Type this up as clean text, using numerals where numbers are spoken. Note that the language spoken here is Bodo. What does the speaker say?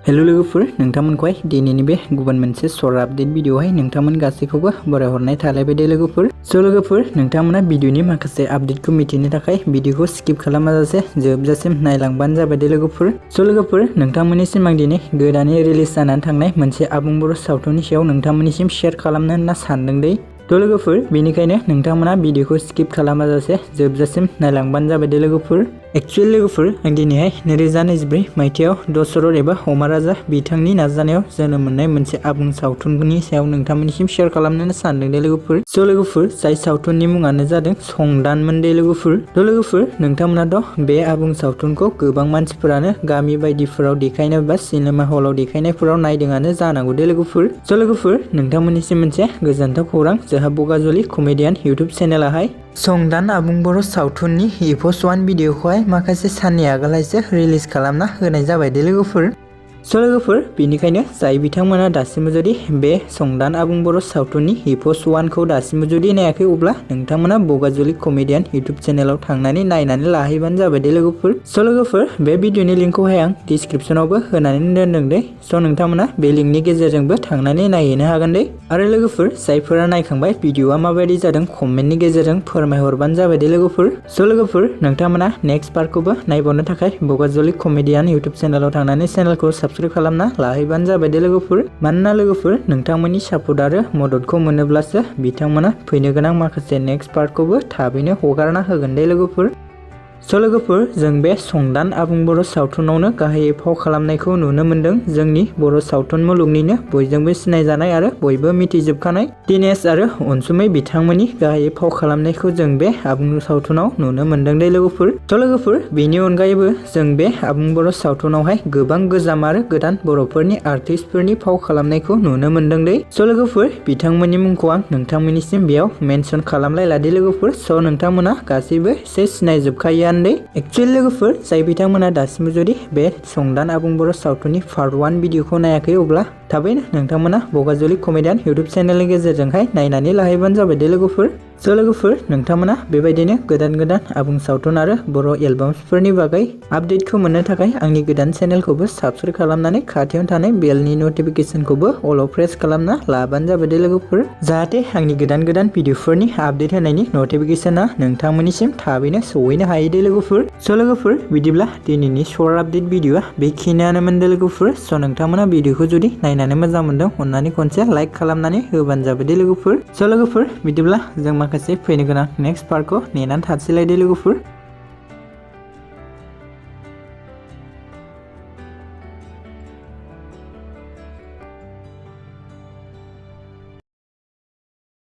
हेलो लोगोफोर नोंथांमोनखौहाय दिनैनि बे गुबुन मोनसे सर्ट आपडेट भिडिअआवहाय नोंथांमोन गासैखौबो बरायहरनाय थालायबाय दे लोगोफोर। लोगोफोर नोंथांमोना भिडिअनि माखासे आपडेटखौ मिथिनो थाखाय भिडिअखौ स्किप खालामाजासे जोबजासिम नायलांबानो जाबाय दे लोगोफोर। लोगोफोर नोंथांमोननिसिम आं दिनै गोदानै रिलिज जानानै थांनाय मोनसे आबुं बर' सावथुननि सायाव नोंथांमोननिसिम शेयार खालामनो होनना सानदों दे। लोगोफोर बेनिखायनो नोंथांमोना भिडिअखौ स्किप खालामाजासे जोबजासिम नायलांबानो जाबाय दे लोगोफोर। एक्चुअली लोगोफोर आं दिनैहाय 2024 मायथाइयाव दशरथ एबा अमा राजा बिथांनि नाजानायाव जोनोम मोननाय मोनसे आबुं सावथुननि सायाव नोंथांमोननिसिम शेयार खालामनो सानदों दे लोगोफोर। लोगोफोर जाय सावथुननि मुङानो जादों संदानमोन दे लोगोफोर। लोगोफोर नोंथांमोनाथ' बे आबुं सावथुनखौ गोबां मानसिफोरानो गामि बायदिफोराव देखायनाय बा सिनेमा हलाव देखायनायफोराव नायदोंआनो जानांगौ दे लोगोफोर। लोगोफोर नोंथांमोननिसिम मोनसे गोजोनथाव खौरां, जोंहा बगाजुलि कमेडियान इउटुब चेनेलाहाय संदान आबुं बर' सावथुननि एपिसड 1 भिडिअखौहाय माखासे साननि आगोलहायसो रिलिज खालामना होनाय जाबाय दे लोगोफोर। लोगोफोर बेनिखायनो जाय बिथांमोना दासिमबो जुदि बे संदान आबुं बर' सावथुननि एपिसड 1 खौ दासिमबो जुदि नायाखै अब्ला नोंथांमोना बगाजुलि कमेडियान इउटुब चेनेलाव थांनानै नायनानै लाहैबानो जाबाय दे लोगोफोर। लोगोफोर बे भिडिअनि लिंकखौहाय आं डिसक्रिपसनावबो होनानै दोनदों दे। नोंथांमोना बे लिंकनि गेजेरजोंबो थांनानै नायहैनो हागोन दे। आरो लोगोफोर जायफोरा नायखांबाय भिडिअआ माबायदि जादों कमेन्टनि गेजेरजों फोरमायहरबानो जाबाय दे लोगोफोर। लोगोफोर नोंथांमोना नेक्स्ट पार्टखौबो नायबावनो थाखाय बगाजुलि कमेडियान इउटुब चेनेलाव थांनानै चेनेलखौ साबस्क्राइब खालामना लाहैबानो जाबाय दे लोगोफोर। मानोना लोगोफोर नोंथांमोननि सापर्ट आरो मददखौ मोनोब्लासो बिथांमोना फैनो गोनां माखासे नेक्स्ट पार्टखौबो थाबैनो हगारना होगोन दे लोगोफोर। लोगोफोर जों बे संदान आबुं बर' सावथुनावनो गाहायै फाव खालामनायखौ नुनो मोन्दों जोंनि बर' सावथुन मुलुगनिनो बयजोंबो सिनायजानाय आरो बयबो मिथिजोबखानाय दिनेश आरो अनसुमै बिथांमोननि गाहायै फाव खालामनायखौ जों बे आबुं सावथुनाव नुनो मोन्दों दे लोगोफोर। लोगोफोर बेनि अनगायैबो जों बे आबुं बर' सावथुनावहाय गोबां गोजाम आरो गोदान बर'फोरनि आर्टिस्टफोरनि फाव खालामनायखौ नुनो मोन्दों दे। लोगोफोर बिथांमोननि मुंखौ आं नोंथांमोननिसिम बेयाव मेनसन खालामलायला दे लोगोफोर। नोंथांमोना गासैबो एसे सिनायजोबखायो। एक्चुअली लोगोफोर जाय बिथांमोना दासिमबो जुदि बे संदान आबुं बर' सावथुननि पार्ट 1 भिडिअखौ नायाखै अब्ला थाबैनो नोंथांमोना बगाजुलि कमेडियान इउटुब चेनेलनि गेजेरजोंहाय नायनानै लाहैबानो जाबाय दे लोगोफोर। लोगोफोर नोंथांमोना बेबायदिनो गोदान गोदान आबुं सावथुन आरो बर' एलबामफोरनि बागै आपडेटखौ मोननो थाखाय आंनि गोदान चेनेलखौबो साबस्क्राइब खालामनानै खाथियावनो थानाय बेलनि नटिफिकेसनखौबो अलाव प्रेस खालामना लाबानो जाबाय दे लोगोफोर, जाहाथे आंनि गोदान गोदान भिडिअफोरनि आपडेट होनायनि नटिफिकेसना नोंथांमोननिसिम थाबैनो सहैनो हायो दे लोगोफोर। लोगोफोर बिदिब्ला दिनैनि सर्ट आपडेट भिडिअआ बेखिनियानोमोन दे लोगोफोर। नोंथांमोना भिडिअखौ जुदि नायनानै मोजां मोनदों अननानै खनसे लाइक खालामनानै होबानो जाबाय दे लोगोफोर। लोगोफोर बिदिब्ला जों माखासे फैनो गोनां नेक्स्ट पार्टखौ नेनानै थानोसैलाय दे लोगोफोर।